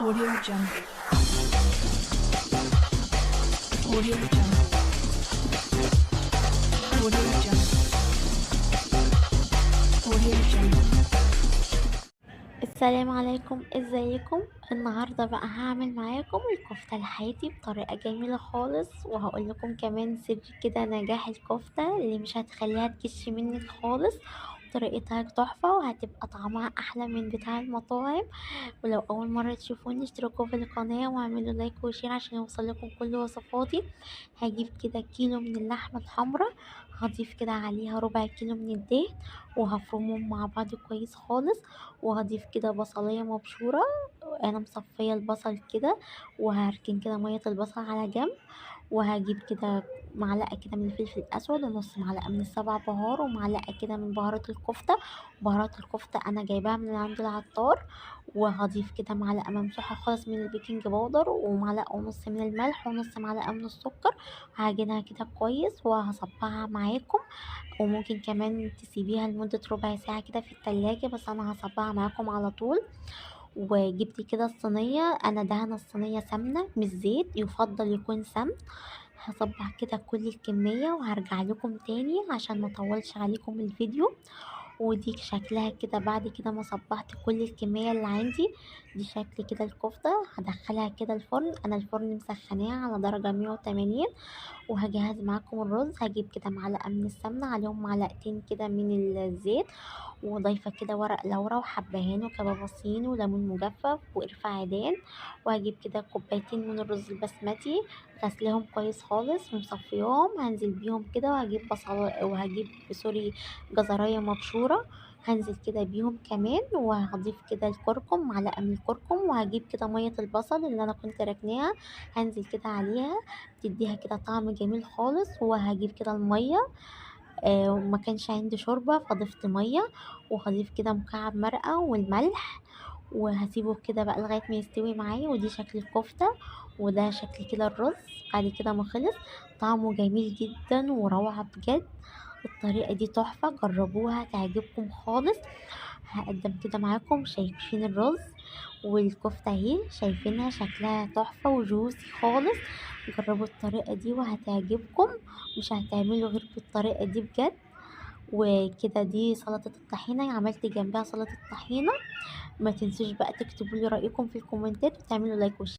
Audio Jungle. Audio Jungle. Audio Jungle. Audio Jungle. السلام عليكم، ازيكم؟ النهارده بقى هعمل معاكم الكفتة الحياتي بطريقة جميلة خالص، وهقول لكم كمان سر كده نجاح الكفتة اللي مش هتخليها تكش منك خالص. طريقتها تحفة وهتبقى طعمها احلى من بتاع المطاعم. ولو اول مرة تشوفوني اشتركوا في القناة واعملوا like و share عشان يوصل لكم كل وصفاتي. هجيب كده كيلو من اللحمة الحمراء، هضيف كده عليها ربع كيلو من الدهن وهفرمهم مع بعض كويس خالص، وهضيف كده بصلية مبشورة، انا مصفية البصل كده، وهركن كده مية البصل على جنب. وهجيب كده معلقة كده من الفلفل الاسود، ونص معلقة من السبع بهار، ومعلقة كده من بهارات الكفتة. بهارات الكفتة انا جايباها من عند العطار. وهضيف كده معلقة ممسوحة خالص من ال baking powder، ومعلقة ونص من الملح، ونص معلقة من السكر. هعجنها كده كويس وهصبعها معاكم، وممكن كمان تسيبيها لمدة ربع ساعة كده في التلاجة، بس انا هصبعها معاكم على طول. وجبت كده الصينية، انا دهنة الصينية سمنة مش زيت، يفضل يكون سمن. هصبع كده كل الكمية وهرجع لكم تاني عشان ما اطولش عليكم الفيديو. ودي شكلها كده بعد كده ما صبعت كل الكمية اللي عندي. دي شكل كده الكفتة. هدخلها كده الفرن، انا الفرن مسخناه على درجة 180. وهجهز معاكم الرز. هجيب كده معلقة من السمنة، عليهم معلقتين كده من الزيت، وضايفة كده ورق لورا وحبهان وكباب صين وليمون مجفف وقرفة عيدان. وهجيب كده كوبايتين من الرز البسمتي، غسلهم كويس خالص ومصفياهم، هنزل بيهم كده. وهجيب بصل، وهجيب سوري جزرايه مبشوره، هنزل كده بيهم كمان. وهضيف كده الكركم، معلقه من الكركم. وهجيب كده مية البصل اللي انا كنت ركناها، هنزل كده عليها، تديها كده طعم جميل خالص. وهجيب كده المية، وما كانش عندي شوربة فضفت مية. وهضيف كده مكعب مرقه والملح، وهسيبه كده بقى لغاية ما يستوي معايا. ودي شكل الكفتة، وده شكل كده الرز بعد كده ما خلص. طعمه جميل جدا وروعه بجد. الطريقة دي تحفة، جربوها تعجبكم خالص. هقدم كده معاكم، شايفين الرز والكفته اهي، شايفينها شكلها تحفة وجوسي خالص. جربوا الطريقة دي وهتعجبكم، مش هتعملوا غير بالطريقة دي بجد. وكده دي سلطة الطحينه، عملت جنبها سلطة الطحينه. ما تنسوش بقى تكتبوا لي رايكم في الكومنتات وتعملوا like و share.